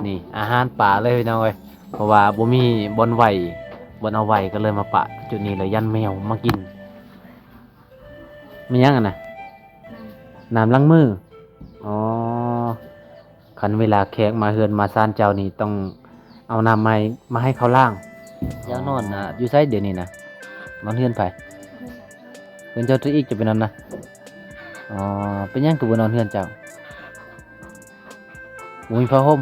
ນີ້ອາຫານປາເລີຍພີ່ນ້ອງເອີຍ ເພາະວ່າບໍ່ມີບ່ອນໄວ້ ບ່ອນເອົາໄວ້ ກໍເລີຍມາປະຈຸດນີ້ເລີຍ ຢ້ານແມວມາກິນ. ແມ່ນຫຍັງອັນນະ? ນ້ຳ ນ້ຳລ້າງມື. ອໍ ຄັນເວລາແຂກມາເຮືອນມາຊານເຈົ້ານີ້ ຕ້ອງເອົານ້ຳມາໃຫ້ ມາໃຫ້ເຂົາລ້າງ. ເຈົ້ານອນ ອ່າ ຢູ່ໃສດຽວນີ້ນະ? ນອນເຮືອນໃຜ? ເຮືອນເຈົ້າຕົວອີກ ຈະໄປນອນນະ? ອໍ ເປັນຫຍັງຄືບໍ່ນອນເຮືອນເຈົ້າ? ບໍ່ມີຜ້າຫົ່ມ.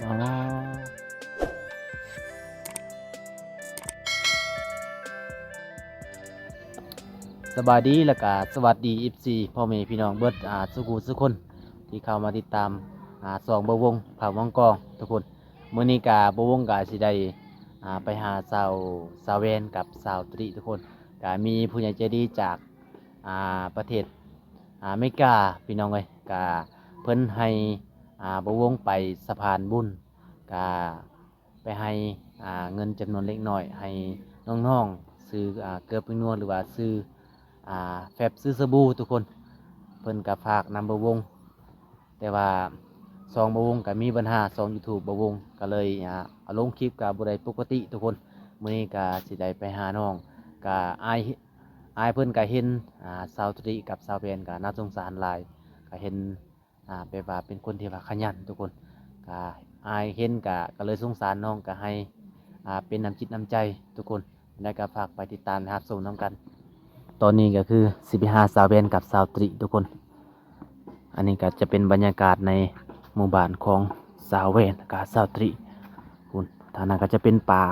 ອໍ ສະບາຍດີ ແລ້ວກະສະຫວັດດີ ເອັຟຊີ ພໍ່ແມ່ພີ່ນ້ອງເບິດ ອ່າ ສູ່ຜູ້ສູ່ຄົນ ທີ່ເຂົ້າມາຕິດຕາມ ອ່າ ຊ່ອງບ່າວວົງ ພາວມອງກອງ ທຸກຄົນ. ມື້ນີ້ກະບ່າວວົງກະຊິໄດ້ ອ່າ ໄປຫາສາວ ສາວແວ່ນກັບສາວຕະລິ ທຸກຄົນ. ກະມີຜູ້ໃຫຍ່ໃຈດີຈາກ ອ່າ ປະເທດ ອາເມລິກາ ພີ່ນ້ອງເອີຍ ກະເພິ່ນໃຫ້ ອ່າ ບ່າວວົງໄປສະພານບຸນ ກະໄປໃຫ້ ອ່າ ເງິນຈຳນວນເລັກນ້ອຍ ໃຫ້ນ້ອງໆ ຊື້ ອ່າ ເກືອແປ້ງນົວ ຫຼືວ່າຊື້ ອ່າ ແຟັບ ຊື້ສະບູ ທຸກຄົນ. ເພິ່ນກະຝາກນຳບ່າວວົງ ແຕ່ວ່າຊ່ອງບ່າວວົງກະມີບັນຫາ ຊ່ອງຢູທູບບ່າວວົງ ກະເລີຍ ອ່າ ເອົາລົງຄລິບກະບໍ່ໄດ້ປົກກະຕິ ທຸກຄົນ. ມື້ນີ້ກະຊິໄດ້ໄປຫານ້ອງ ກະອ້າຍ ອ້າຍເພິ່ນກະເຫັນ ອ່າ ສາວຕະລິກັບສາວແວ່ນກະໜ້າສົງສານຫຼາຍ ກະເຫັນ ອ່າ ແບບວ່າເປັນຄົນທີ່ວ່າຂະຫຍັນ ທຸກຄົນ. ກະອ້າຍເຫັນກະ ກະເລີຍສົງສານນ້ອງ ກະໃຫ້ ອ່າ ເປັນນ້ຳຈິດນ້ຳໃຈ ທຸກຄົນ. ແລ້ວກະຝາກໄປຕິດຕາມ ແລະ ຮັບຊົມນຳກັນ. ຕອນນີ້ກະຄືຊິໄປຫາສາວແວ່ນກັບສາວຕະລິ ທຸກຄົນ. ອັນນີ້ກະຈະເປັນບັນຍາກາດໃນໝູ່ບ້ານຂອງສາວແວ່ນກັບສາວຕະລິ ພຸ້ນ. ທາງນັ້ນກະຈະເປັນປ່າ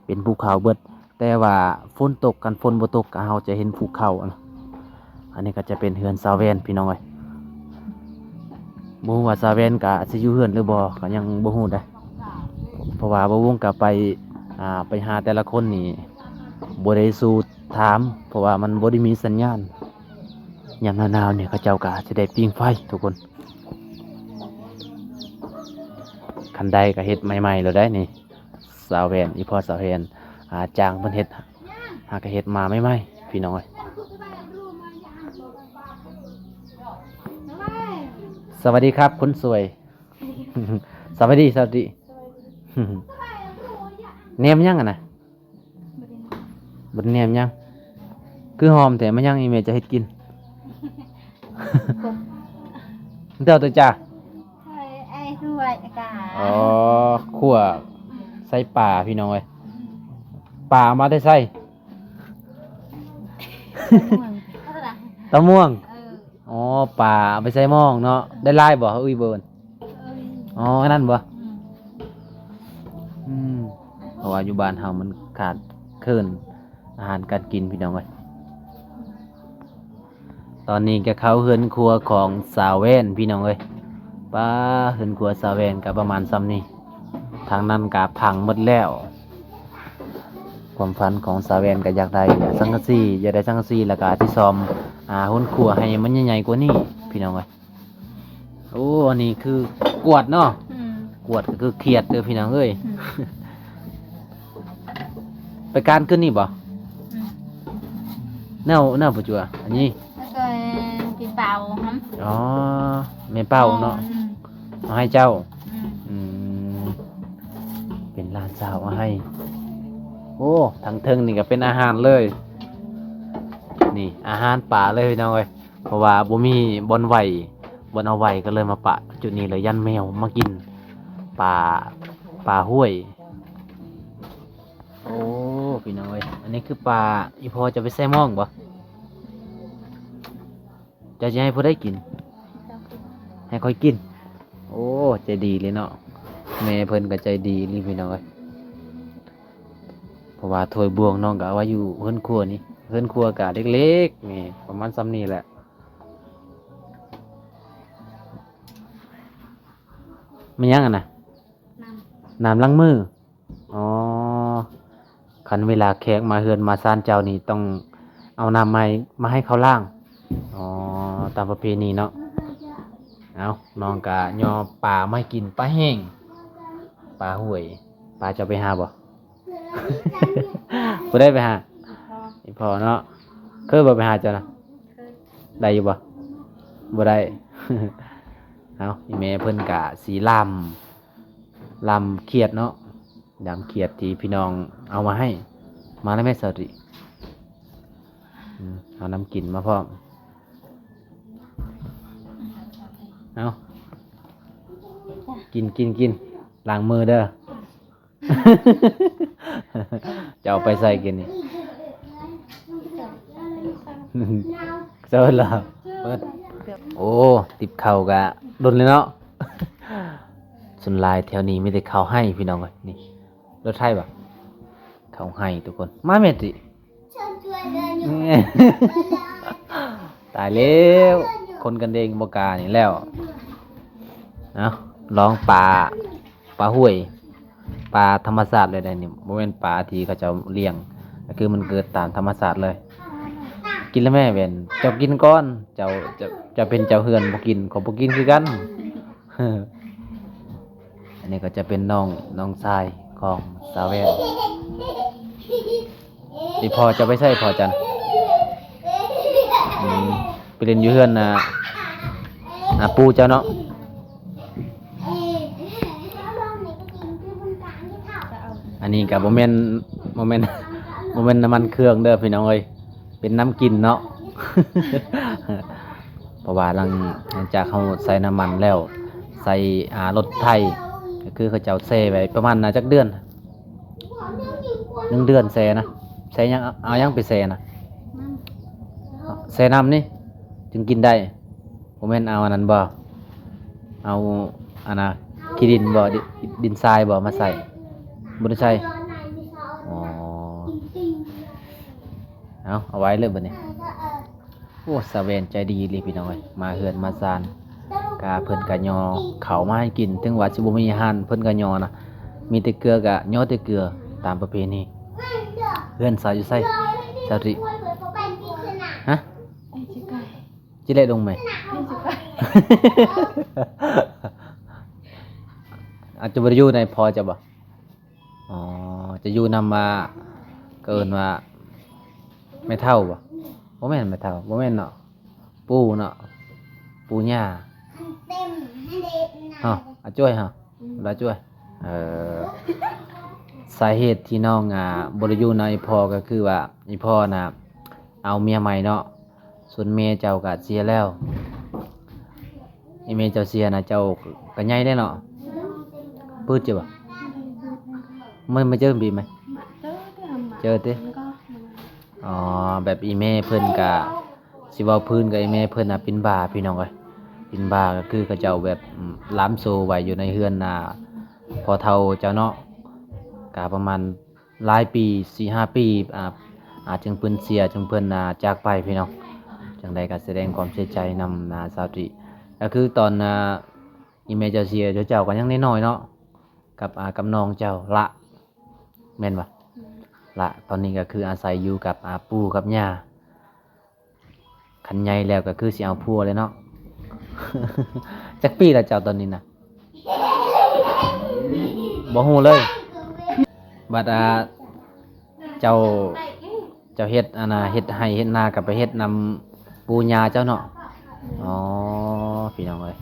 ເປັນພູເຂົາເບິດ ແຕ່ວ່າຝົນຕົກ ຄັນຝົນບໍ່ຕົກກະເຮົາຈະເຫັນພູເຂົາ. ອັນນີ້ກະຈະເປັນເຮືອນສາວແວ່ນ ພີ່ນ້ອງເອີຍ. ບໍ່ຮູ້ວ່າສາວແວ່ນກະຊິຢູ່ເຮືອນຫຼືບໍ່ ກະຍັງບໍ່ຮູ້ເດ້ ເພາະວ່າບ່າວວົງກະໄປ ອ່າ ໄປຫາແຕ່ລະຄົນນີ້ບໍ່ໄດ້ສູ່ຖາມ ເພາະວ່າມັນບໍ່ໄດ້ມີສັນຍານ. ຍາມໜາວໆນີ້ເຂົາເຈົ້າກະຊິໄດ້ປີ້ງໄຟ ທຸກຄົນ. ຄັນໄດ້ກະເຮັດໃໝ່ໆໂລດໄດ໋ນີ້. ສາວແວ່ນ ອີ່ພໍ່ສາວແວ່ນ ອ່າ ຈ້າງເພິ່ນເຮັດ ຫາກະເຮັດມາໃໝ່ໆ ພີ່ນ້ອງເອີຍ. ສະຫວັດດີຄັບຄົນສວຍ. ສະຫວັດດີ ສະຫວັດດີ. ແນມຫຍັງຫັ້ນນະ? ບໍ່ໄດ້ແນມຫຍັງ ຄືຫອມແທ້. ມາຫຍັງອີ່ແມ່ຈະເຮັດກິນ? ເຈົ້າຕົວຈ້າ. ເອີ ໄອ້ຖ້ວຍກະ ອໍ ຂົ້ວໃສ່ປາ ພີ່ນ້ອງເອີຍ. ປາເອົາມາແຕ່ໃສ? ຕຳມ່ວງ. ອໍ ປາເອົາໄປໃສ່ໝ້ອງເນາະ. ໄດ້ຫຼາຍບໍ່? ເອີຍ ເບິ່ງ. ອໍ ອັນນັ້ນບໍ່? ອືມ ອືມ ເພາະວ່າຢູ່ບ້ານເຮົາມັນຂາດເຂີນອາຫານການກິນ ພີ່ນ້ອງເອີຍ. ຕອນນີ້ກະເຂົ້າເຮືອນຄົວຂອງສາວແວ່ນ ພີ່ນ້ອງເອີຍ. ປາ ເຮືອນຄົວສາວແວ່ນກະປະມານຊ່ຳນີ້ ທາງນັ້ນກະພັງໝົດແລ້ວ. ຄວາມຝັນຂອງສາວແວ່ນກະຢາກໄດ້ສັງກະສີ ຢາກໄດ້ສັງກະສີ ແລ້ວກະຊິຊອມ ອ່າ ເຮືອນຄົວໃຫ້ມັນໃຫຍ່ໆກວ່ານີ້ ພີ່ນ້ອງເອີຍ. ໂອ້ ອັນນີ້ຄືກວດເນາະ. ອືມ ກວດກະຄືຂຽດເດີ ພີ່ນ້ອງເອີຍ. ອືມ ໄປການຄືນນີ້ບໍ່? ອືມ ແນວ ແນວປະຈົວ ອັນນີ້ ແລ້ວກະໄປເປົ່າຫັ້ນ. ອໍ ແມ່ເປົ່າເນາະ. ອືມ ເອົາໃຫ້ເຈົ້າ. ອືມ ອືມ ເປັນຫຼານສາວເອົາໃຫ້. ໂອ້ ທາງເທິງນີ້ກະເປັນອາຫານເລີຍ ນີ້ອາຫານປາເລີຍ ພີ່ນ້ອງເອີຍ. ເພາະວ່າບໍ່ມີບ່ອນໄວ້ ບ່ອນເອົາໄວ້ ກໍເລີຍມາປະຈຸດນີ້ເລີຍ ຢ້ານແມວມາກິນປາ ປາຫ້ວຍ. ໂອ້ ພີ່ນ້ອງເອີຍ ອັນນີ້ຄືປາ ອີ່ພໍ່ຈະໄປໃສ່ໝ້ອງບໍ່? ເຈົ້າຊິໃຫ້ຜູ້ໃດກິນ? ໃຫ້ຂ້ອຍກິນ. ໂອ້ ໃຈດີເລີຍເນາະ ແມ່ເພິ່ນກໍໃຈດີອີ່ຫຼີ ພີ່ນ້ອງເອີຍ. ເພາະວ່າຖ້ວຍບ່ວງນ້ອງກໍເອົາໄວ້ຢູ່ເຮືອນຄົວນີ້ ເຮືອນຄົວກໍເລັກໆ ນີ້ປະມານຊ່ຳນີ້ແຫຼະ. ແມ່ນຫຍັງຫັ້ນນະ? ນ້ຳ ນ້ຳລ້າງມື. ອໍ ຄັນເວລາແຂກມາເຮືອນມາຊານເຈົ້ານີ້ ຕ້ອງເອົານ້ຳມາໃຫ້ ມາໃຫ້ເຂົາລ້າງ. ອໍ ຕາມປະເພນີເນາະ. ເອົາ ນ້ອງກະຍໍປາມາໃຫ້ກິນ ປາແຫ້ງ ປາຫ້ວຍ. ປາເຈົ້າໄປຫາບໍ່? ຜູ້ໃດໄປຫາ? ອີ່ພໍ່. ອີ່ພໍ່ເນາະ. ເຄີຍບໍ່ໄປຫາເຈົ້ານະ? ເຄີຍ. ໄດ້ຢູ່ບໍ່? ບໍ່ໄດ້. ຫ ເນາະ ອີ່ແມ່ເພິ່ນກະຊິລາມ ລາມຂຽດເນາະ ລາມຂຽດທີ່ພີ່ນ້ອງເອົາມາໃຫ້. ມາແລ້ວແມ່ສາວຕິ ອືມ ເອົານ້ຳກິນມາພ້ອມ. ເອົາ ກິນ ກິນ ກິນ ລ້າງມືເດີ. ຈະເອົາໄປໃສ່ກິນນີ້? ເຊີນລະ ເປີດ. ໂອ້ ຕິບເຂົ້າກະດົນເລີຍເນາະ. ສ່ວນຫຼາຍແຖວນີ້ມີແຕ່ເຂົ້າໄຮ່ພີ່ນ້ອງເອີຍ. ນີ້ ລົດໄຖບໍ່? ເຂົ້າໄຮ່ທຸກຄົນ. ມາແມ່ຕິ. ຕາຍແລ້ວ ຄົນກັນເອງບໍ່ກ້ານີ້ແລ້ວ. ເອົາ ລອງປາ ປາຫ້ວຍ ປາທຳມະຊາດເລີຍໃດນີ້ ບໍ່ແມ່ນປາທີ່ເຂົາເຈົ້າລ້ຽງ ກໍຄືມັນເກີດຕາມທຳມະຊາດເລີຍ. ກິນແລ້ວແມ່ແວ່ນ ເຈົ້າກິນກ່ອນ ເຈົ້າ ເຈົ້າ ເຈົ້າເປັນເຈົ້າເຮືອນບໍ່ກິນ ຂ້ອຍບໍ່ກິນຄືກັນ. ອັນນີ້ກໍຈະເປັນນ້ອງ ນ້ອງຊາຍຂອງສາວແວ່ນ. ອີ່ພໍ່ເຈົ້າໄປໃສ ພໍ່ຈັນ? ອືມ ໄປຫຼິ້ນຢູ່ເຮືອນ ອ່າ ອ່າ ປູ່ເຈົ້າເນາະ. ອັນນີ້ກໍບໍ່ແມ່ນ ບໍ່ແມ່ນ ບໍ່ແມ່ນນ້ຳມັນເຄື່ອງເດີພີ່ນ້ອງເອີຍ ເປັນນ້ຳກິນເນາະ. ເພາະວ່າຫຼັງ ຫຼັງຈາກເຮົາໃສ່ນ້ຳມັນແລ້ວ ໃສ່ ອ່າ ລົດໄຖ ກໍຄືເຂົາເຈົ້າແຊ່ໄວ້ປະມານ ອ່າ ຈັກເດືອນ? ໜຶ່ງເດືອນແຊ່ນະ. ແຊ່ຫຍັງ? ເອົາ ເອົາຫຍັງໄປແຊ່ນະ? ແຊ່ນ້ຳນີ້ຈຶ່ງກິນໄດ້. ບໍ່ແມ່ນເອົາອັນນັ້ນບໍ່? ເອົາອັນນ່າ ຂີ້ດິນບໍ່? ດິ ດິນຊາຍບໍ່ມາໃສ່? ບໍ່ໄດ້ໃສ່. ອໍ ເອົາ ເອົາໄວ້ເລີຍບັດນີ້. ໂອ້ ສາວແວ່ນໃຈດີອີ່ຫຼີພີ່ນ້ອງເອີຍ ມາເຮືອນມາຊານ ກະເພິ່ນກະຍໍເຂົ້າມາໃຫ້ກິນ ເຖິງວ່າຊິບໍ່ມີອາຫານ ເພິ່ນກະຍໍນະ ມີແຕ່ເກືອກະຍໍແຕ່ເກືອ ຕາມປະເພນີ. ເຮືອນສາວຢູ່ໃສ ສາວຕິ? ຮະ? ຈິເລດລົງໄໝ? ອາດຈະບໍ່ໄດ້ຢູ່ໃນພໍ່ເຈົ້າບໍ່? ອໍ ຈະຢູ່ນຳ ອ່າ ເອີ້ນວ່າແມ່ເຖົ້າບໍ່? ບໍ່ແມ່ນແມ່ເຖົ້າ ບໍ່ແມ່ນເນາະ ປູ່ເນາະ ປູ່ຍ່າ. ເຮົາ ອາຈ້ວຍເຮົາ ອືມ ລາຈ້ວຍ. ເອີ ສາເຫດທີ່ນ້ອງ ອ່າ ບໍ່ໄດ້ຢູ່ນຳອີ່ພໍ່ກໍຄືວ່າ ອີ່ພໍ່ນະເອົາເມຍໃໝ່ເນາະ ສ່ວນແມ່ເຈົ້າກໍເສຍແລ້ວ. ອີ່ແມ່ເຈົ້າເສຍນະ ເຈົ້າກໍໃຫຍ່ແລ້ວເນາະ. ປຶດຢູ່ບໍ່? ມາ ມາເຈີປີໃໝ່? ເຈີຕິ? ອໍ ແບບອີ່ແມ່ເພິ່ນກະ ຊິເວົ້າພື້ນກັບອີ່ແມ່ເພິ່ນນະ ເປັນບ້າພີ່ນ້ອງເອີຍ ເປັນບ້າ ກໍຄືເຂົາເຈົ້າແບບ ອືມ ລ່າມໂສ້ໄວ້ຢູ່ໃນເຮືອນນະ ພໍ່ເຖົ້າເຈົ້າເນາະ ກະປະມານ ຫຼາຍປີ ສີ່ຫ້າປີ ອ່າ ອ່າ ຈຶ່ງເພິ່ນເສຍ ຈຶ່ງເພິ່ນ ອ່າ ຈາກໄປພີ່ນ້ອງ. ຈັ່ງໃດກໍສະແດງຄວາມເສຍໃຈນຳ ອ່າ ສາວຕິ ກໍຄືຕອນ ອ່າ ອີ່ແມ່ເຈົ້າເສຍ ເຈົ້າກໍຍັງນ້ອຍໆເນາະ ກັບ ອ່າ ກັບນ້ອງເຈົ້າລະ ແມ່ນບໍ່? ອືມ ລະ ຕອນນີ້ກໍຄືອາໄສຢູ່ກັບ ອ່າ ປູ່ກັບຍ່າ. ຄັນໃຫຍ່ແລ້ວກໍຄືຊິເອົາຜົວແລ້ວເນາະ. ຈັກປີລະເຈົ້າຕອນນີ້ນະ? ບໍ່ຮູ້ເລີຍ. ບັດ ອ່າ ເຈົ້າ ເຈົ້າເຮັດ ອັນນ່າ ເຮັດໄຮ່ເຮັດນາກໍໄປເຮັດນຳປູ່ຍ່າເຈົ້າເນາະ? ອໍ ພີ່ນ້ອງເອີຍ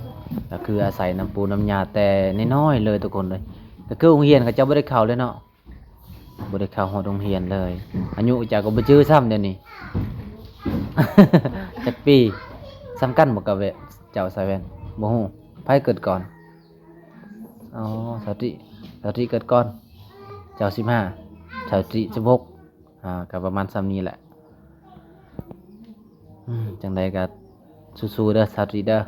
ກໍຄືອາໄສນຳປູ່ນຳຍ່າແຕ່ນ້ອຍໆເລີຍທຸກຄົນເລີຍ. ກໍຄືໂຮງຮຽນເຂົາເຈົ້າບໍ່ໄດ້ເຂົ້າເລີຍເນາະ? ບໍ່ໄດ້ເຂົ້າຮອດໂຮງຮຽນເລີຍ. ອາຍຸເຈົ້າກໍບໍ່ຈື່ຊ້ຳດຽວນີ້. ຈັກປີ? ສ່ຳກັນບໍ່ກັບເຈົ້າສາວແວ່ນ? ບໍ່ຮູ້. ໃຜເກີດກ່ອນ? ອໍ ສາວຕິ ສາວຕິເກີດກ່ອນ. ເຈົ້າສິບຫ້າ ສາວຕິສິບຫົກ. ອ່າ ກໍປະມານສ່ຳນີ້ແຫຼະ. ອືມ ຈັ່ງໃດກໍສູ້ໆເດີ ສາວຕິເດີ.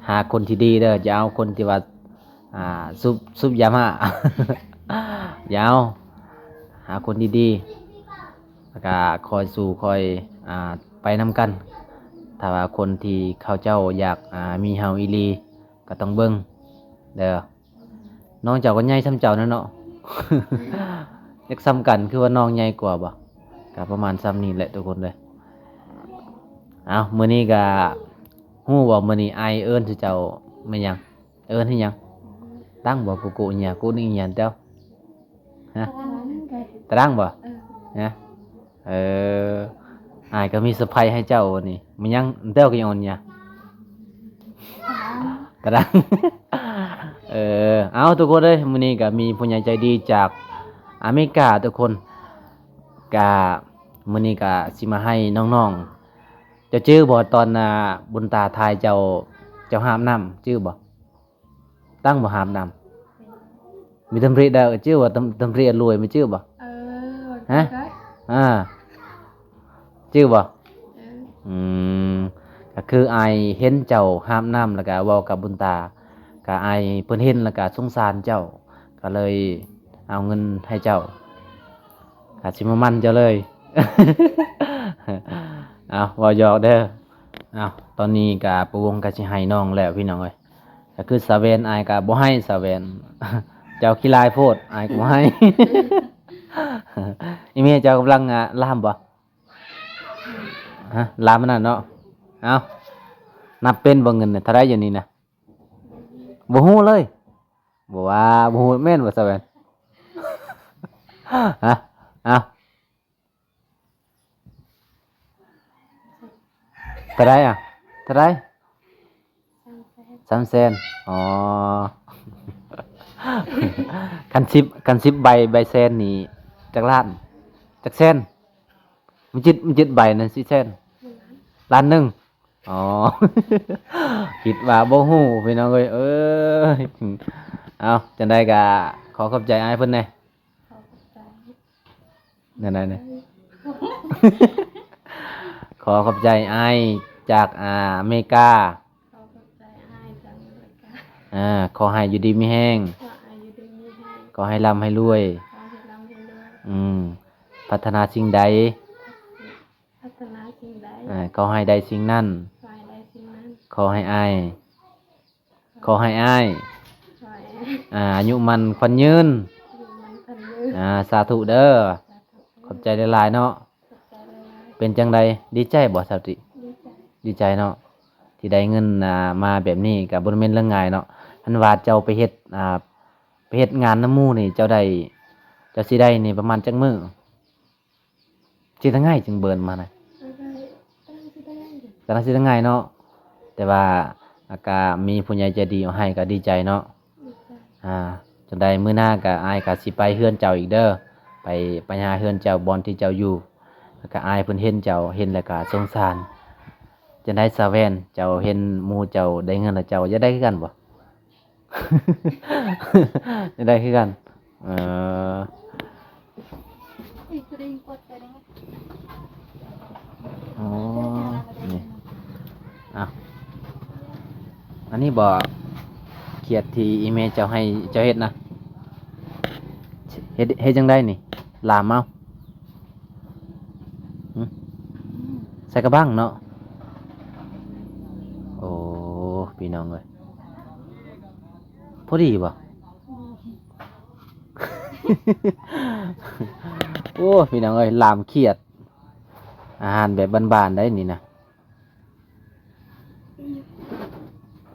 ຫາຄົນທີ່ດີເດີ ຢ່າເອົາຄົນທີ່ວ່າ ອ່າ ສູບ ສູບຢາມ້າ ຢ່າເອົາ. ຫາຄົນດີໆ ແລ້ວກໍຄອຍສູ້ ຄອຍ ອ່າ ໄປນຳກັນ. ຖ້າວ່າຄົນທີ່ເຂົາເຈົ້າຢາກ ອ່າ ມີເຮົາອີ່ຫຼີ ກໍຕ້ອງເບິ່ງເດີ. ນ້ອງເຈົ້າກໍໃຫຍ່ສ່ຳເຈົ້ານັ້ນເນາະ. ຢາກສ່ຳກັນ ຄືວ່ານ້ອງໃຫຍ່ກວ່າບໍ່? ກໍປະມານສ່ຳນີ້ແຫຼະທຸກຄົນເດີ. ເອົ້າ ມື້ນີ້ກໍຮູ້ບໍ່ ມື້ນີ້ອ້າຍເອີ້ນຊື່ເຈົ້າແມ່ນຫຍັງ? ເອີ້ນໃຫ້ຫຍັງ? ຕັງບໍ່? ກູກູເນຍ ກູນີ້ເນຍເຈົ້າ ຮະ? ຕະລັງບໍ່? ເອີ ຮະ? ເອີ ອ້າຍກໍມີເຊີໄພຣສ໌ໃຫ້ເຈົ້ານີ້. ແມ່ນຫຍັງແຕ້ວກໍຍັງອ່ອນຍາ? ກະດັງ. ເອີ ເອົາ ທຸກຄົນເອີຍ ມື້ນີ້ກະມີຜູ້ໃຫຍ່ໃຈດີຈາກອາເມລິກາທຸກຄົນ ກະມື້ນີ້ກະຊິມາໃຫ້ນ້ອງໆ ເຈົ້າຈື່ບໍ່ ຕອນ ອ່າ ບຸນຕາຖ່າຍເຈົ້າ ເຈົ້າຫາບນ້ຳ ຈື່ບໍ່? ຕັ້ງບໍ່ຫາບນ້ຳ ມີຕຳລິໄດ້ ຈື່ວ່າຕຳ ຕຳລິລວຍ ມີຈື່ບໍ່? ເອີ ຮະ? ອ່າ ຈື່ບໍ່? ເອີ ອືມ ກະຄືອ້າຍເຫັນເຈົ້າຫາບນ້ຳ ແລ້ວກະເວົ້າກັບບຸນຕາ ກະອ້າຍເພິ່ນເຫັນ ແລ້ວກະສົງສານເຈົ້າ ກະເລີຍເອົາເງິນໃຫ້ເຈົ້າ ກະຊິມາໝັ້ນເຈົ້າເລີຍ. ເອົາ ເວົ້າຢອກເດີ. ເອົາ ຕອນນີ້ກະປະວົງກະຊິໃຫ້ນ້ອງແລ້ວ ພີ່ນ້ອງເອີຍ. ກະຄືສາວແວ່ນ ອ້າຍກະບໍ່ໃຫ້ສາວແວ່ນ ເຈົ້າຂີ້ລາຍໂພດ ອ້າຍກະບໍ່ໃຫ້. ອີແມ່ເຈົ້າກຳລັງ ອ່າ ລາມບໍ່? ຮະ? ລາມອັນນັ້ນເນາະ. ເອົາ ນັບເປັນບໍ່ເງິນນະ? ເທົ່າໃດຢູ່ນີ້ນະ? ບໍ່ຮູ້ເລີຍ. ບໍ່ວ່າ ບໍ່ຮູ້ແມ່ນບໍ່ສາວແວ່ນ? ຮະ? ເອົາ ເທົ່າໃດອະ? ເທົ່າໃດ? ສາມແສນ. ສາມແສນ. ອໍ ຄັນສິບ ຄັນສິບໃບ ໃບແສນນີ້ຈັກລ້ານ? ຈັກແສນ? ມັນເຈັດ ມັນເຈັດໃບນັ້ນ ສີ່ແສນ. ລ້ານໜຶ່ງ. ອໍ ຄິດວ່າບໍ່ຮູ້ພີ່ນ້ອງເອີຍ. ເອີຍ ເອົາ ຈັ່ງໃດກະຂໍຂອບໃຈອ້າຍເພິ່ນແດ່. ຂອບໃຈ. ແນວໃດນີ້? ຂໍຂອບໃຈອ້າຍຈາກ ອ່າ ອາເມລິກາ. ຂໍຂອບໃຈອ້າຍຈາກອາເມລິກາ. ອ່າ ຂໍໃຫ້ຢູ່ດີມີແຮງ. ຂໍໃຫ້ຢູ່ດີມີແຮງ. ຂໍໃຫ້ລ່ຳໃຫ້ລວຍ. ຂໍໃຫ້ລ່ຳໃຫ້ລວຍ. ອືມ ປາດຖະໜາສິ່ງໃດ ປາດຖະໜາສິ່ງໃດ ເອີ ຂໍໃຫ້ໄດ້ສິ່ງນັ້ນ. ຂໍໃຫ້ໄດ້ສິ່ງນັ້ນ. ຂໍໃຫ້ອ້າຍ ຂໍໃຫ້ອ້າຍ ຂໍໃຫ້ອ້າຍ ອ່າ ອາຍຸໝັ້ນຂວັນຍືນ. ອາຍຸໝັ້ນຂວັນຍືນ. ອ່າ ສາທຸເດີ. ສາທຸ. ຂອບໃຈຫຼາຍໆເນາະ. ຂອບໃຈຫຼາຍໆ. ເປັນຈັ່ງໃດ ດີໃຈບໍ່ສາວຕິ? ດີໃຈ. ດີໃຈເນາະ ທີ່ໄດ້ເງິນ ອ່າ ມາແບບນີ້ ກະບໍ່ແມ່ນເລື່ອງງ່າຍເນາະ. ຄັນວ່າເຈົ້າໄປເຮັດ ອ່າ ໄປເຮັດງານນຳໝູ່ນີ້ ເຈົ້າໄດ້ ເຈົ້າຊິໄດ້ນີ້ປະມານຈັກມື້? ຊິໄດ້ງ່າຍຈຶ່ງເບີນມານະ. ກຳລັງຊິໄດ້ ກຳລັງຊິໄດ້ງ່າຍເນາະ. ແຕ່ວ່າ ອາ ກະມີຜູ້ໃຫຍ່ໃຈດີເອົາໃຫ້ ກະດີໃຈເນາະ. ດີໃຈ. ອ່າ ຈັ່ງໃດມື້ໜ້າກະ ອ້າຍກະຊິໄປເຮືອນເຈົ້າອີກເດີ. ໄປ ໄປຫາເຮືອນເຈົ້າ ບ່ອນທີ່ເຈົ້າຢູ່. ແລ້ວກະອ້າຍເພິ່ນເຫັນເຈົ້າ ເຫັນແລ້ວກະສົງສານ. ຈັ່ງໃດສາວແວ່ນ ເຈົ້າເຫັນໝູ່ເຈົ້າໄດ້ເງິນແລ້ວ ເຈົ້າຢາກໄດ້ຄືກັນບໍ່? ໄດ້ຄືກັນ. ເອີ ອໍ ນີ້ ເອົາ ອັນນີ້ບໍ່ ຂຽດທີ່ອີແມ່ເຈົ້າໃຫ້ເຈົ້າເຮັດນະ? ເຮັດ ເຮັດຈັ່ງໃດນີ້? ລາມເອົາ. ຫຶ? ໃສ່ກະບັງເນາະ. ໂອ້ ພີ່ນ້ອງເອີຍ ພໍດີບໍ່? ໂອ້ ພີ່ນ້ອງເອີຍ ລາມຂຽດ ອາຫານແບບບ້ານໆໄດ໋ນີ້ນະ.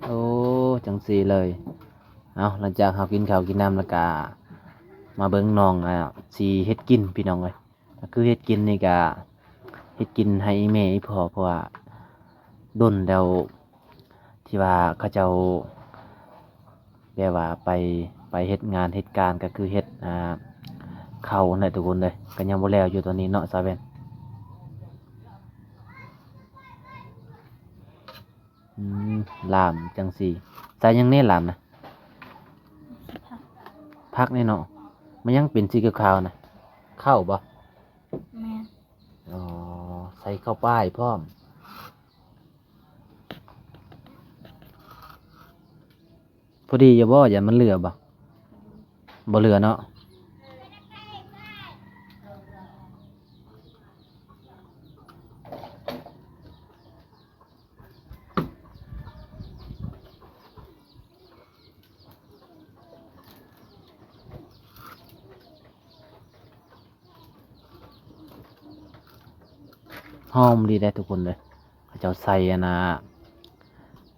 ໂອ້ ຈັ່ງຊີ້ເລີຍ. ເອົາ ຫຼັງຈາກເຮົາກິນເຂົ້າກິນນ້ຳແລ້ວກະ ມາເບິ່ງນ້ອງ ອ່າ ຊິເຮັດກິນ ພີ່ນ້ອງເອີຍ. ກະຄືເຮັດກິນນີ້ກະເຮັດກິນໃຫ້ອີແມ່ອີພໍ່ ເພາະວ່າດົນແລ້ວທີ່ວ່າເຂົາເຈົ້າແບບວ່າໄປ ໄປເຮັດງານເຮັດການ ກະຄືເຮັດ ອ່າ ເຂົ້າຫັ້ນແຫຼະທຸກຄົນເອີຍ. ກະຍັງບໍ່ແລ້ວຢູ່ຕອນນີ້ເນາະ ສາວແວ່ນ. ອືມ ລາມຈັ່ງຊີ້ ໃສ່ຫຍັງແດ່ລາມນະ? ຜັກ ຜັກນີ້ເນາະ. ມັນຫຍັງເປັນສີຂາວໆນະ? ເຂົ້າບໍ່? ແມ່ນ. ອໍ ໃສ່ເຂົ້າປາຍພ້ອມ. ພໍດີຢູ່ບໍ່? ຢ້ານມັນເຫຼືອບໍ່? ບໍ່ເຫຼືອເນາະ. ຫອມດີເດ້ທຸກຄົນເດີ. ເຂົາເຈົ້າໃສ່ອັນນ່າ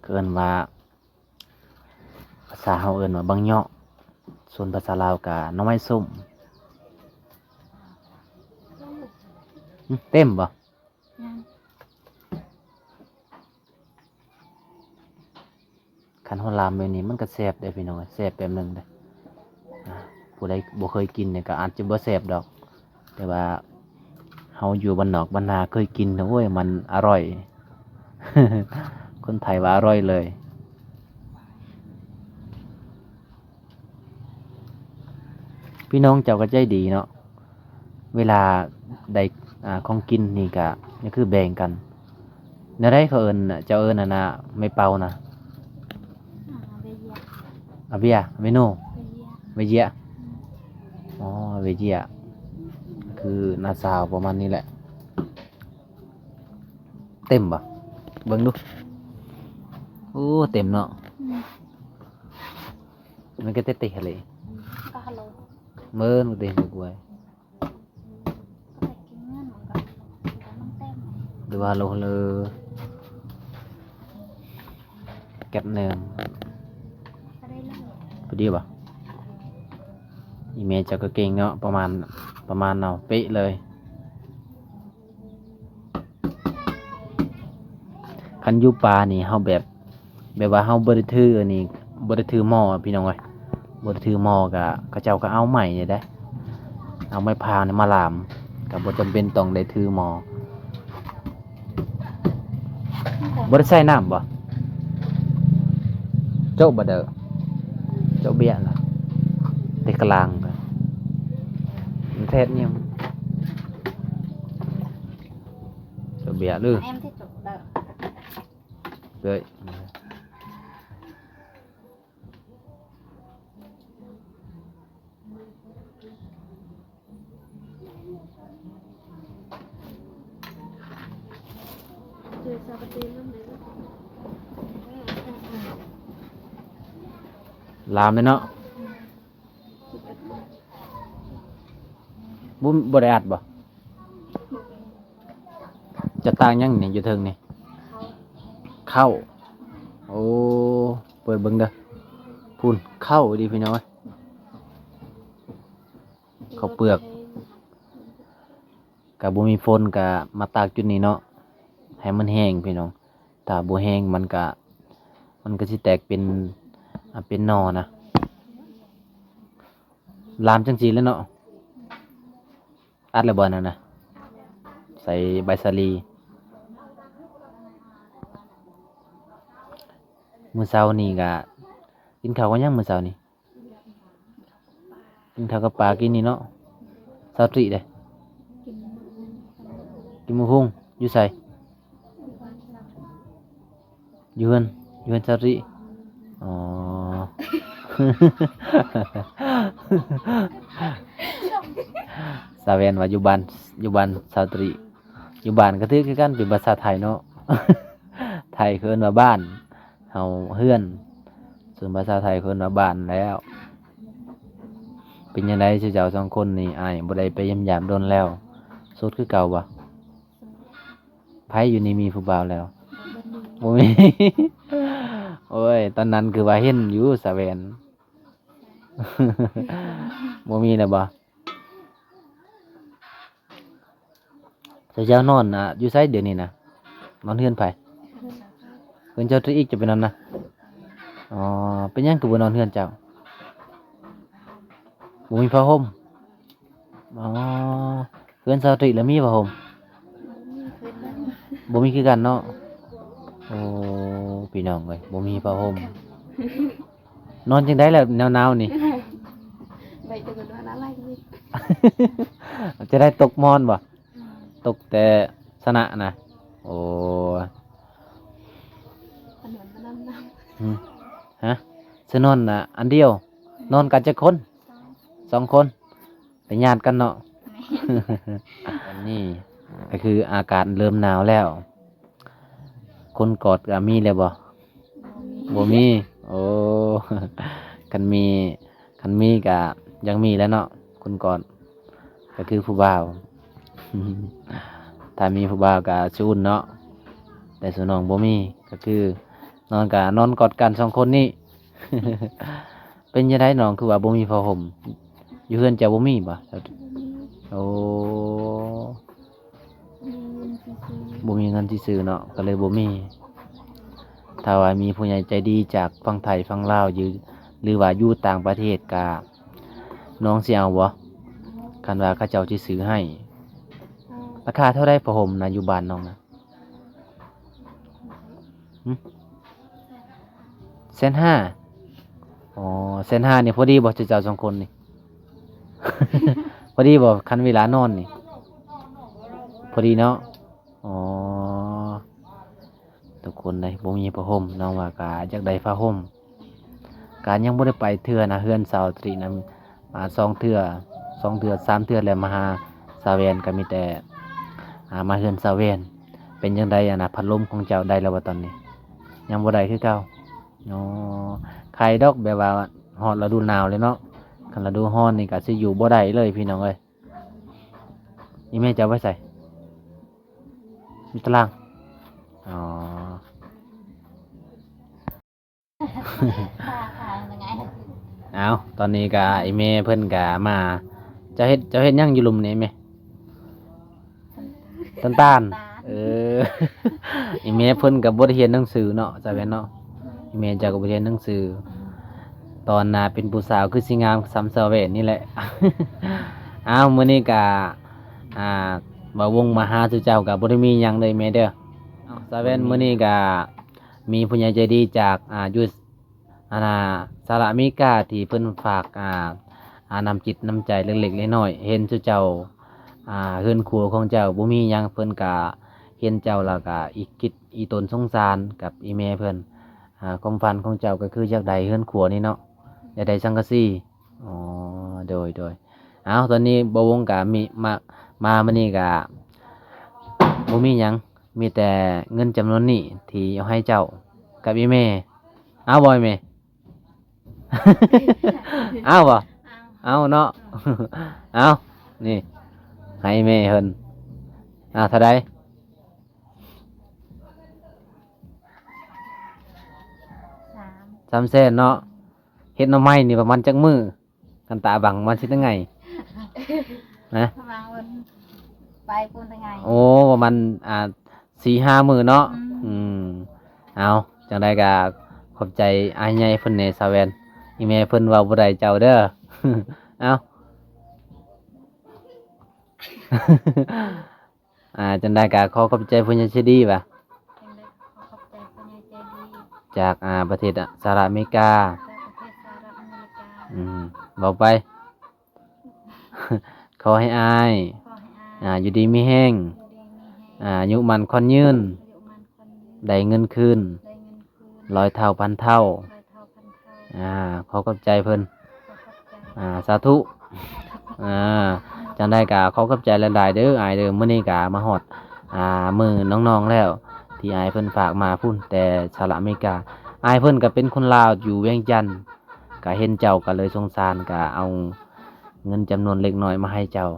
ເອີ້ນວ່າ ພາສາເຮົາເອີ້ນວ່າບັກເຍາະ ສ່ວນພາສາລາວກະໜໍ່ໄມ້ສົ້ມ. ຫຶ ເຕັມບໍ່? ຍັງ. ຄື ຄັນເຮົາລາມແບບນີ້ມັນກໍແຊບເດ້ພີ່ນ້ອງ ແຊບແບບໜຶ່ງເດ້. ອາ ຜູ້ໃດບໍ່ເຄີຍກິນນີ້ກໍອາດຈະບໍ່ແຊບດອກ ແຕ່ວ່າເຮົາຢູ່ບ້ານນອກບ້ານນາເຄີຍກິນ ໂອ້ຍ ມັນອະຮ່ອຍ ຄົນໄທວ່າອະຮ່ອຍເລີຍ. ພີ່ນ້ອງເຈົ້າກໍໃຈດີເນາະ ເວລາໄດ້ ອາ ຂອງກິນນີ້ກະ ກໍຄືແບ່ງກັນ. ແນວໃດເຂົາເອີ້ນ ເຈົ້າເອີ້ນອັນນ່າ ໄມ້ເປົ່ານະ? ອາ ເວເຢຍ ອາເວຍ ເວໂນ ເວເຢຍ ເວເຢຍ ອືມ ອໍ ເວເຢຍ ຄືນ້າສາວປະມານນີ້ແຫຼະ. ເຕັມບໍ່? ເບິ່ງດູ. ໂອ້ ເຕັມເນາະ ອືມ ມັນກໍເຕະໆຫັ້ນແຫຼະ ກໍຮັນໂຫຼ ເມີນເຕະກວຍ. ຫຼືວ່າໂລເລີ ແກັບເນີມ ພໍດີບໍ່? ອີແມ່ເຈົ້າກໍເກັ່ງເນາະ ປະມານ ປະມານເອົາເປະເລີຍ. ຄັນຢູ່ປ່ານີ້ເຮົາແບບ ແບບວ່າເຮົາບໍ່ໄດ້ຖືອັນນີ້ ບໍ່ໄດ້ຖືໝໍ້ພີ່ນ້ອງເອີຍ ບໍ່ໄດ້ຖືໝໍ້ກະ ເຂົາເຈົ້າກໍເອົາໄມ້ນີ້ເດ້ ເອົາໄມ້ພ້າວນີ້ມາລາມ ກໍບໍ່ຈຳເປັນຕ້ອງໄດ້ຖືໝໍ້. ບໍ່ໄດ້ໃສ່ນ້ຳບໍ່? ໂຈະບໍ່ເດີ ໂຈະເບຍນະ ແຕ່ກະລາງ ມັນແທດຫຍັງ ໂຈະເບຍຫຼື ເດີ. ລາມເລີຍເນາະ ບໍ່ ບໍ່ໄດ້ອັດບໍ່? ຈະຕາກຫຍັງນີ້ຢູ່ເທິງນີ້? ເຂົ້າ ເຂົ້າ ໂອ້ ເປີດເບິ່ງເດີ ພຸ້ນ ເຂົ້າດີພີ່ນ້ອງເອີຍ ເຂົ້າເປືອກ. ກະບໍ່ມີຝົນກະມາຕາກຈຸດນີ້ເນາະ ໃຫ້ມັນແຫ້ງພີ່ນ້ອງ ຖ້າບໍ່ແຫ້ງມັນກະ ມັນກະຊິແຕກເປັນ ອາ ເປັນໜໍ່ນະ ລາມຈັ່ງຊີ້ແຫຼະເນາະ. ອັດແລ້ວບໍ່ນັ້ນນະ? ໃສ່ໃບສາລີ. ມື້ເຊົ້ານີ້ກະກິນເຂົ້າກັບຫຍັງມື້ເຊົ້ານີ້? ກິນເຂົ້າກັບປາກິນນີ້ເນາະ. ສາວຕຣີເດ້? ກິນໝາກຫຸ່ງ. ຢູ່ໃສ? ຢູ່ເຮືອນ ຢູ່ເຮືອນສາວຕຣີ. ອໍ ສາວແວ່ນວ່າຢູ່ບ້ານ ຢູ່ບ້ານສາວຕຣີ ຢູ່ບ້ານກໍຖືກຄືກັນ ເປັນພາສາໄທເນາະ ໄທເຂົາເອີ້ນວ່າບ້ານ ເຮົາເຮືອນ ສ່ວນພາສາໄທເຂົາເອີ້ນວ່າບ້ານແລ້ວ. ເປັນຈັ່ງໃດເຈົ້າສອງຄົນນີ້? ອ້າຍບໍ່ໄດ້ໄປຢ້ຽມຢາມດົນແລ້ວ. ໂສດຄືເກົ່າບໍ່? ໂສດ. ໃຜຢູ່ນີ້ມີຜູ້ບ່າວແລ້ວ? ບໍ່ມີ ໂອ້ຍ ຕອນນັ້ນຄືວ່າເຫັນຢູ່ສາວແວ່ນ. ບໍ່ມີແລ້ວບໍ່? ເຈົ້ານອນ ອາ ຢູ່ໃສດຽວນີ້ນະ? ນອນເຮືອນໃຜ? ເຮືອນສາວຕຣີອີກ. ເຈົ້າໄປນອນນະ? ອໍ ເປັນຫຍັງຄືບໍ່ນອນເຮືອນເຈົ້າ? ບໍ່ມີຜ້າຫົ່ມ. ອໍ ເຮືອນສາວຕຣີລະມີຜ້າຫົ່ມ? ບໍ່ມີຄືກັນເນາະ. ໂອ້ ພີ່ນ້ອງເອີຍ ບໍ່ມີຜ້າຫົ່ມ. ນອນຈັ່ງໃດລະໜາວໆນີ້? ໄປຕົກນອນອາໄລນີ້ ຈະໄດ້ຕົກໝອນບໍ່? ຕົກແຕ່ຊະນະນະ. ໂອ້ ຊະນອນມານຳນຳ. ຫຶ? ຊະນອນນະອັນດຽວ. ນອນກັນຈັກຄົນ? ສອງຄົນ. ໄປຍາດກັນເນາະ. ແມ່ນ. ອັນນີ້ກໍຄືອາກາດເລີ່ມໜາວແລ້ວ. ຄົນກອດກໍມີແລ້ວບໍ່? ບໍ່ມີ. ບໍ່ມີ. ໂອ້ ຄັນມີ ຄັນມີກໍຢາກມີແຫຼະເນາະ ຄົນກອດ ກໍຄືຜູ້ບ່າວ. ຖ້າມີຜູ້ບ່າວກໍຊິອຸ່ນເນາະ ແຕ່ສ່ວນນ້ອງບໍ່ມີ ກໍຄືນອນກໍນອນກອດກັນສອງຄົນນີ້. ເປັນຈັ່ງໃດນ້ອງ ຄືວ່າບໍ່ມີຜ້າຫົ່ມ? ຢູ່ເຮືອນເຈົ້າບໍ່ມີບໍ່? ບໍ່ມີ. ໂອ້ ບໍ່ມີເງິນຊື່ໆເນາະ ກໍເລີຍບໍ່ມີ. ຖ້າວ່າມີຜູ້ໃຫຍ່ໃຈດີຈາກຝັ່ງໄທຝັ່ງລາວ ຢູ່ ຫຼືວ່າຢູ່ຕ່າງປະເທດ ກະນ້ອງຊິເອົາບໍ່? ຄັນວ່າເຂົາເຈົ້າຊິຊື້ໃຫ້. ລາຄາເທົ່າໃດຜ້າຫົ່ມນະ ຢູ່ບ້ານນ້ອງນະ? ຫຶ? ແສນຫ້າ. ອໍ ແສນຫ້ານີ້ພໍດີບໍ່ ເຈົ້າສອງຄົນນີ້? ພໍດີບໍ່ ຄັນເວລານອນນີ້? ພໍດີເນາະ. ອໍ ທຸກຄົນເດ້ ບໍ່ມີຜ້າຫົ່ມ ນ້ອງວ່າກະຢາກໄດ້ຜ້າຫົ່ມ ກະຍັງບໍ່ໄດ້ໄປເທື່ອນະ ເຮືອນສາວຕຣີນະ ອ່າ ສອງເທື່ອ ສອງເທື່ອ ສາມເທື່ອແລ້ວ ມາຫາສາວແວ່ນ ກະມີແຕ່ ອ່າ ມາເຮືອນສາວແວ່ນ. ເປັນຈັ່ງໃດ ອັນນະ ພັດລົມຂອງເຈົ້າໄດ້ແລ້ວບໍ່ຕອນນີ້? ຍັງບໍ່ໄດ້ຄືເກົ່າ. ອໍ ໄຄດອກ ແບບວ່າຮອດລະດູໜາວແລ້ວເນາະ ຄັນລະດູຮ້ອນນີ້ກະຊິຢູ່ບໍ່ໄດ້ເລີຍພີ່ນ້ອງເອີຍ. ອີ່ແມ່ເຈົ້າໄວ້ໃສ? ຢູ່ຕາລ່າງ. ອໍ ອ້າວ ຕອນນີ້ກະອີ່ແມ່ເພິ່ນກະມາ. ເຈົ້າເຮັດ ເຈົ້າເຮັດຫຍັງຢູ່ລຸ່ມນີ້ແມ່? ຕານຕານ. ເອີ ອີ່ແມ່ເພິ່ນກະບໍ່ໄດ້ຮຽນໜັງສືເນາະ ສາວແວ່ນເນາະ. ອີ່ແມ່ເຈົ້າກະບໍ່ໄດ້ຮຽນໜັງສື. ຕອນໜ້າເປັນຜູ້ສາວຄືຊິງາມສ່ຳສາວແວ່ນນີ້ແຫຼະ. ອ້າວ ມື້ນີ້ກະ ອ່າ ບ່າວວົງມາຫາສູ່ເຈົ້າກະບໍ່ໄດ້ມີຫຍັງເລີຍແມ່ເດີ. ສາວແວ່ນ ມື້ນີ້ກະມີຜູ້ໃຫຍ່ໃຈດີຈາກ ອ່າ ຢູ່ ອັນນ່າ ສະຫະລັດອາເມລິກາ ທີ່ເພິ່ນຝາກ ອ່າ ອ່າ ນ້ຳຈິດນ້ຳໃຈເລັກໆນ້ອຍໆ ເຫັນສູ່ເຈົ້າ ອ່າ ເຮືອນຄົວຂອງເຈົ້າບໍ່ມີຫຍັງ ເພິ່ນກະເຫັນເຈົ້າແລ້ວກະອີກຄິດອີຕົນສົງສານກັບອີ່ແມ່ເພິ່ນ. ອ່າ ຄວາມຝັນຂອງເຈົ້າກະຄືຢາກໄດ້ເຮືອນຄົວນີ້ເນາະ ຢາກໄດ້ສັງກະສີ. ອໍ ໂດຍໆ. ເອົາ ຕອນນີ້ບ່າວວົງກະມີ ມາ ມາມື້ນີ້ກະບໍ່ມີຫຍັງ ມີແຕ່ເງິນຈຳນວນນີ້ທີ່ເອົາໃຫ້ເຈົ້າກັບອີ່ແມ່. ເອົາບໍ່ອີ່ແມ່? ເອົາບໍ່? ເອົາເນາະ. ເອົາ ນີ້ ໃຫ້ແມ່ເພິ່ນ. ອ່າ ເທົ່າໃດ? ສາມ ສາມແສນເນາະ. ເຮັດໜໍ່ໄມ້ນີ້ປະມານຈັກມື້? ຄັນຕາບັງປະມານສິບໄງ? ຮະ? ປະມານ ໄປພຸ້ນໄງ. ໂອ້ ປະມານ ອ່າ ສີ່ຫ້າມື້ເນາະ. ອືມ ອືມ ເອົາ ຈັ່ງໃດກະຂອບໃຈອ້າຍໃຫຍ່ເພິ່ນແດ່ ສາວແວ່ນ. ອີ່ແມ່ເພິ່ນເວົ້າບໍ່ໄດ້ເຈົ້າເດີ. ເອົາ ອ່າ ຈັ່ງໃດກະຂໍຂອບໃຈຜູ້ໃຫຍ່ໃຈດີຫວາ? ຈັ່ງໃດກໍຂໍຂອບໃຈຜູ້ໃຫຍ່ໃຈດີ ຈາກ ອ່າ ປະເທດ ອ່າ ສະຫະລັດອາເມລິກາ. ຈາກປະເທດສະຫະລັດອາເມລິກາ. ອືມ ເວົ້າໄປ. ຂໍໃຫ້ອ້າຍ ຂໍໃຫ້ອ້າຍ ອ່າ ຢູ່ດີມີແຮງ ຢູ່ດີມີແຮງ ອ່າ ອາຍຸໝັ້ນຂວັນຍືນ ອາຍຸໝັ້ນຂວັນຍືນ ໄດ້ເງິນຄືນ ໄດ້ເງິນຄືນ ຮ້ອຍເທົ່າພັນເທົ່າ ຮ້ອຍເທົ່າພັນເທົ່າ. ອ່າ ຂໍຂອບໃຈເພິ່ນ. ອ່າ ສາທຸ. ອ່າ ຈັ່ງໃດກະຂໍຂອບໃຈຫຼາຍໆເດີອ້າຍເດີ. ມື້ນີ້ກະມາຮອດ ອ່າ ມື້ນ້ອງໆແລ້ວ ທີ່ອ້າຍເພິ່ນຝາກມາພຸ້ນແຕ່ສະຫະລັດອາເມລິກາ. ອ້າຍເພິ່ນກະເປັນຄົນລາວຢູ່ວຽງຈັນ ກະເຫັນເຈົ້າກະເລີຍສົງສານ ກະເອົາເງິນຈຳນວນເລັກນ້ອຍມາໃຫ້ເຈົ້າ.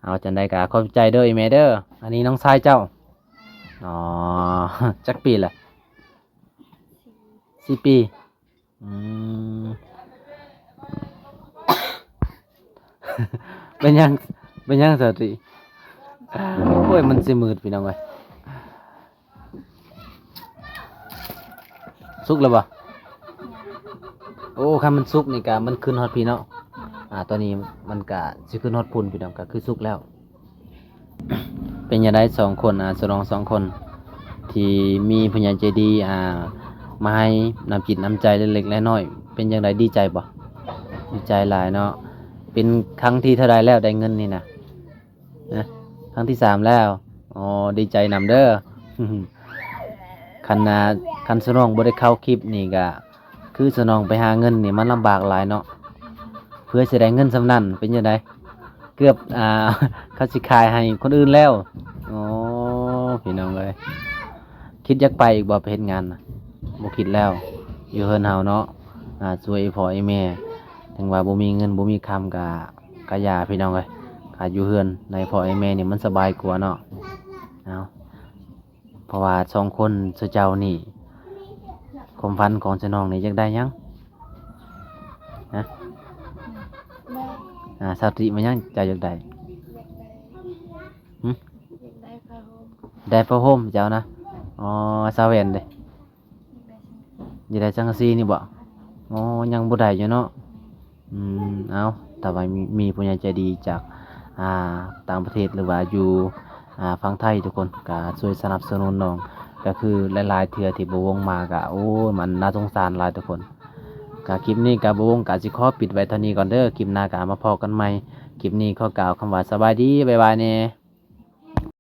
ເອົາ ຈັ່ງໃດກະຂອບໃຈເດີອີ່ແມ່ເດີ. ອັນນີ້ນ້ອງຊາຍເຈົ້າ. ອໍ ຈັກປີລະ? ສີ່ ສີ່ປີ. ອືມ ເປັນຫຍັງ ເປັນຫຍັງສາວຕີ? ໂອ້ຍ ມັນຊິມືດພີ່ນ້ອງເອີຍ. ສຸກແລ້ວບໍ່? ໂອ້ ຄັນມັນສຸກນີ້ກະມັນຂຶ້ນຮອດພີ້ເນາະ. ອ່າ ຕອນນີ້ມັນກະຊິຂຶ້ນຮອດພຸ້ນພີ່ນ້ອງ ກະຄືສຸກແລ້ວ. ເປັນຈັ່ງໃດສອງຄົນ ອ່າ ສະໜອງສອງຄົນ ທີ່ມີຜູ້ໃຫຍ່ໃຈດີ ອ່າ ມາໃຫ້ນ້ຳຈິດນ້ຳໃຈເລັກໆນ້ອຍໆ ເປັນຈັ່ງໃດ ດີໃຈບໍ່? ດີໃຈຫຼາຍເນາະ. ເປັນຄັ້ງທີເທົ່າໃດແລ້ວໄດ້ເງິນນີ້ນະ? ນະ ຄັ້ງທີສາມແລ້ວ. ອໍ ດີໃຈນຳເດີ. ຄັນ ອ່າ ຄັນສະໜອງບໍ່ໄດ້ເຂົ້າຄລິບນີ້ກະ ຄືສະໜອງໄປຫາເງິນນີ້ມັນລຳບາກຫຼາຍເນາະ. ເພື່ອຊິໄດ້ເງິນສ່ຳນັ້ນ ເປັນຈັ່ງໃດ? ເກືອບ ອ່າ ເຂົາຊິຂາຍໃຫ້ຄົນອື່ນແລ້ວ. ໂອ້ ພີ່ນ້ອງເອີຍ ຄິດຢາກໄປອີກບໍ່ ໄປເຮັດງານນະ? ບໍ່ຄິດແລ້ວ ຢູ່ເຮືອນເຮົາເນາະ. ອ່າ ຊ່ວຍອີ່ພໍ່ອີ່ແມ່ ເຖິງວ່າບໍ່ມີເງິນບໍ່ມີຄຳກະ ກະຢ່າພີ່ນ້ອງເອີຍ. ກະຢູ່ເຮືອນໃນພໍ່ໃນແມ່ນີ້ມັນສະບາຍກວ່າເນາະ. ເອົາ ເພາະວ່າສອງຄົນເຈົ້ານີ້ ຄວາມຝັນຂອງສະໜອງນີ້ຢາກໄດ້ຫຍັງ? ຮະ? ອ່າ ສາວຕິ ແມ່ນຫຍັງເຈົ້າຢາກໄດ້? ຫຶ? ຢາກໄດ້ຜ້າຫົ່ມ. ໄດ້ຜ້າຫົ່ມເຈົ້ານະ? ອໍ ສາວແວ່ນເດ? ຢູ່ໄດ້ສັງກະສີນີ້ບໍ່? ອໍ ຍັງບໍ່ໄດ້ຢູ່ເນາະ. ອືມ ເອົາ ຖ້າວ່າມີ ມີຜູ້ໃຫຍ່ໃຈດີຈາກ ອ່າ ຕ່າງປະເທດ ຫຼືວ່າຢູ່ ອ່າ ຝັ່ງໄທທຸກຄົນ ກໍຊ່ວຍສະໜັບສະໜູນນ້ອງ. ກໍຄືຫຼາຍໆເທື່ອທີ່ບໍ່ວົງມາກໍ ໂອ້ຍ ມັນໜ້າສົງສານຫຼາຍທຸກຄົນ. ກໍຄລິບນີ້ກໍບໍ່ວົງກໍຊິຂໍປິດໄວ້ເທົ່ານີ້ກ່ອນເດີ. ຄລິບໜ້າກໍມາພໍ້ກັນໃໝ່. ຄລິບນີ້ຂໍກ່າວຄຳວ່າສະບາຍດີ ບາຍບາຍແດ່.